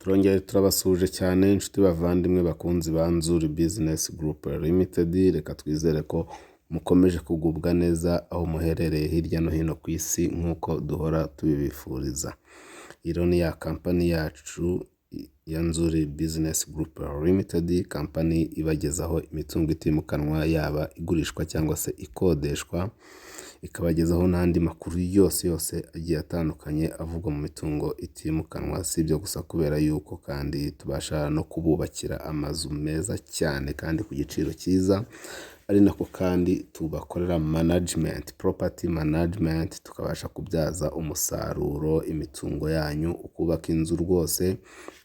Turongeye turabasuhuje cyane, inshuti bavandimwe, bakunzi ba Nzuri Business Group Limited. Reka twizere ko mukomeje kugubwa neza aho muherereye hirya no hino ku isi, nk'uko duhora tubibifuriza. Iro ni ya kampani yacu ya Nzuri Business Group Limited, kampani ibagezaho imitungo itimukanwa, yaba igurishwa cyangwa se ikodeshwa, ikabagezaho n'andi makuru yose yose agiye atandukanye avugwa mu mitungo itimukanwa. Si ibyo gusa, kubera yuko kandi tubasha no kububakira amazu meza cyane kandi ku giciro cyiza, ari nako kandi tubakorera management, property management, tukabasha kubyaza umusaruro imitungo yanyu. Ukubaka inzu rwose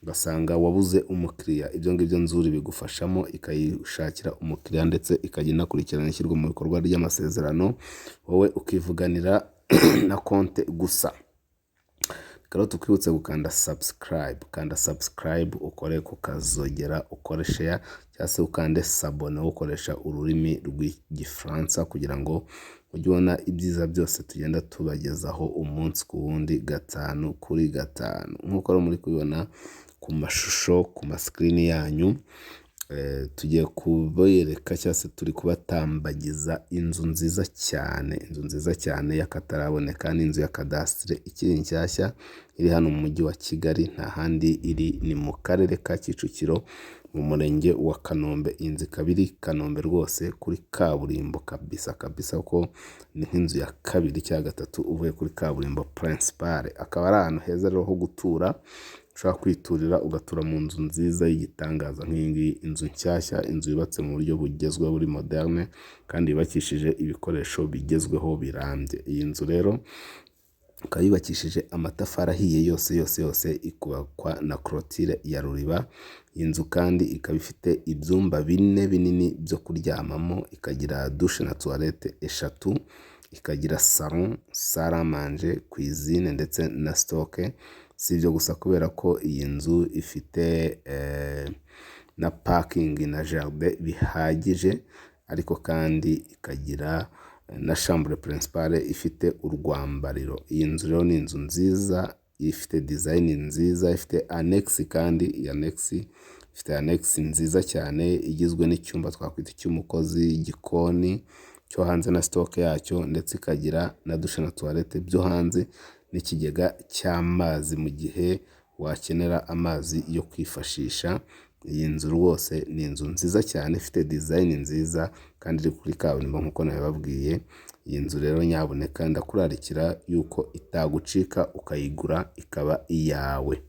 ugasanga wabuze umukiriya, ibyo ngibyo Nzuri bigufashamo, ikayishakira umukiriya, ndetse ikajya inakurikirana ishyirwa mu bikorwa ry'amasezerano, wowe ukivuganira na konte gusa. Rero tukwibutse gukanda subscribe, kanda subscribe, ukore ku kazogera, ukore share cyangwa se ukande s'abonner ukoresha ururimi rw'Igifaransa, kugira ngo ujye ubona ibyiza byose tugenda tubagezaho umunsi ku wundi, gatanu kuri gatanu. Nk'uko rero muri kubibona ku mashusho, ku masikirini yanyu, tugiye kubereka cyangwa se turi kubatambagiza inzu nziza cyane, inzu nziza cyane y'akataraboneka. Ni inzu ya kadasitire ikiri nshyashya, iri hano mu Mujyi wa Kigali, nta handi iri, ni mu Karere ka Kicukiro, mu Murenge wa Kanombe. Iyi nzu ikaba iri Kanombe rwose kuri kaburimbo kabisa kabisa, ko ni nk'inzu ya kabiri cyangwa gatatu uvuye kuri kaburimbo principale. Akaba ari ahantu heza rero ho gutura, ushobora kwiturira, ugatura mu nzu nziza y'igitangaza nk'iyi ngiyi, inzu nshyashya, inzu yubatse mu buryo bugezweho, buri moderne, kandi yubakishije ibikoresho bigezweho birambye. Iyi nzu rero ikaba yubakishije amatafari ahiye yose yose yose, ikubakwa na clôture ya ruriba. Iyi nzu kandi ikaba ifite ibyumba bine binini byo kuryamamo, ikagira douche na toilette eshatu, ikagira salon, salle à manger, cuisine ndetse na stock. Si ibyo gusa, kubera ko iyi nzu ifite na parking na jardin bihagije, ariko kandi ikagira na chambre principale ifite urwambariro. Iyi nzu rero ni inzu nziza ifite design nziza, ifite annexe, kandi iyi annexe ifite annexe nziza cyane igizwe n'icyumba twakwita icy'umukozi, igikoni cyo hanze na stock yacyo, ndetse ikagira na douche na toilette byo hanze n'ikigega cy'amazi mu gihe wakenera amazi yo kwifashisha. Iyi nzu rwose ni inzu nziza cyane, ifite design nziza, kandi iri kuri kaburimbo nk'uko nabibabwiye. Iyi nzu rero nyabuneka ndakurarikira yuko itagucika, ukayigura ikaba iyawe.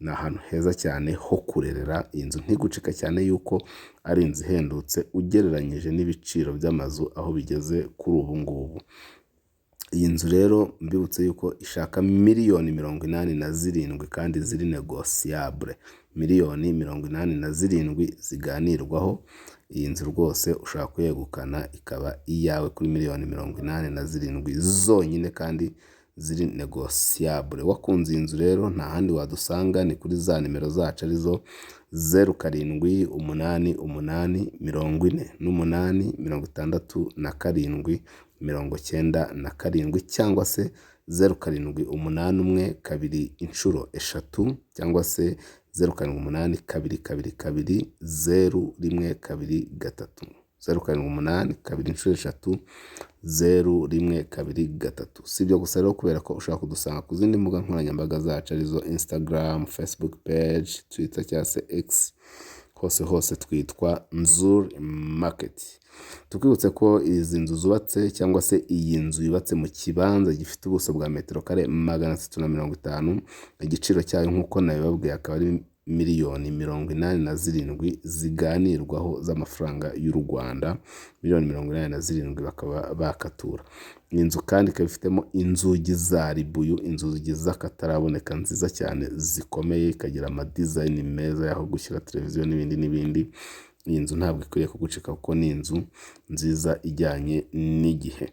Ni ahantu heza cyane ho kurerera. Iyi nzu ntigucika, cyane yuko ari inzu ihendutse ugereranyije n'ibiciro by'amazu aho bigeze kuri ubu ngubu. Iyi nzu rero mbibutse yuko ishaka miliyoni 87 kandi ziri négociable, miliyoni 87 ziganirwaho. Iyi nzu rwose ushobora kuyegukana ikaba iyawe kuri miliyoni 87 zonyine kandi ziri négociable. Wakunze iyi nzu rero, nta handi wadusanga, ni kuri za nimero zacu, arizo 0788486797, cyangwa se 0781 2 3, cyangwa se 0782220123, 0782 2 3 0 1 2 3. Si ibyo gusa rero, kubera ko ushobora kudusanga ku zindi mbuga nkoranyambaga zacu, arizo Instagram, Facebook page, Twitter cyangwa se X, hose hose twitwa Nzuri Market. Tukwibutse ko izi nzu zubatse, cyangwa se iyi nzu yubatse mu kibanza gifite ubuso bwa metero kare 350. Igiciro cyayo, nk'uko nabibabwiye, akaba ari miliyoni 87 ziganirwaho z'amafaranga y'u Rwanda, miliyoni 87 bakaba bakatura. Iyi nzu kandi ikaba ifitemo inzugi za ribuyu, inzugi z'akataraboneka nziza cyane zikomeye, ikagira ama design meza y'aho gushyira televiziyo n'ibindi n'ibindi. Iyi nzu ntabwo ikwiye kugucika, kuko ni inzu nziza ijyanye n'igihe.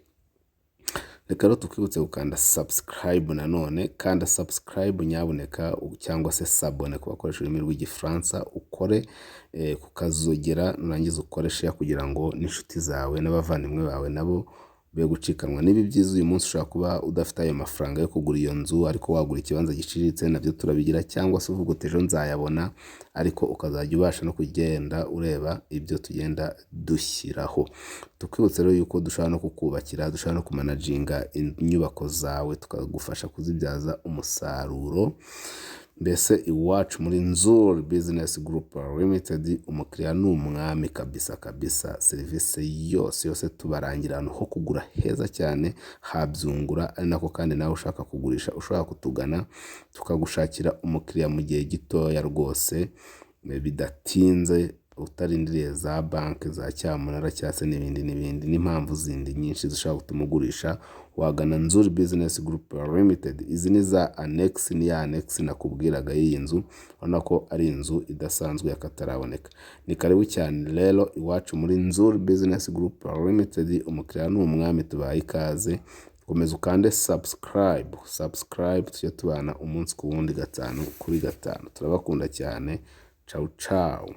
Reka rero tukwibutse gukanda subscribe nanone, kanda subscribe nyabuneka, cyangwa se s'abonner ku bakoresha ururimi rw'Igifaransa, ukore ku kazogera, nurangiza ukore share kugira ngo n'inshuti zawe n'abavandimwe bawe nabo Be gucikanwa n'ibi byiza. Uyu munsi ushobora kuba udafite ayo mafaranga yo kugura iyo nzu, ariko wagura ikibanza giciriritse, nabyo turabigira, cyangwa se uvuga uti ejo nzayabona, ariko ukazajya ubasha no kugenda ureba ibyo tugenda dushyiraho. Tukwibutsa rero yuko dushobora no kukubakira, dushobora no kumanaginga inyubako zawe, tukagufasha kuzibyaza umusaruro. Mbese iwacu muri Nzuri Business Group Limited, umukiriya ni umwami kabisa kabisa. Serivisi yose yose tubarangira ahantu ho kugura heza cyane habyungura, ari nako kandi nawe ushaka kugurisha ushobora kutugana, tukagushakira umukiriya mu gihe gitoya rwose bidatinze, utarindiriye za banki za cyamunara cyangwa se n'ibindi n'ibindi n'impamvu zindi nyinshi zishobora gutuma ugurisha, wagana Nzuri Business Group Limited. Izi ni za annex, ni ya annex nakubwiraga y'iyi nzu. Urabona ko ari inzu idasanzwe y'akataraboneka. Ni karibu cyane rero iwacu muri Nzuri Business Group Limited, umukiriya ni umwami, tubaye ikaze. Komeza ukande subscribe, subscribe, tujye tubana umunsi ku wundi, gatanu kuri gatanu. Turabakunda cyane. Cawu cawu.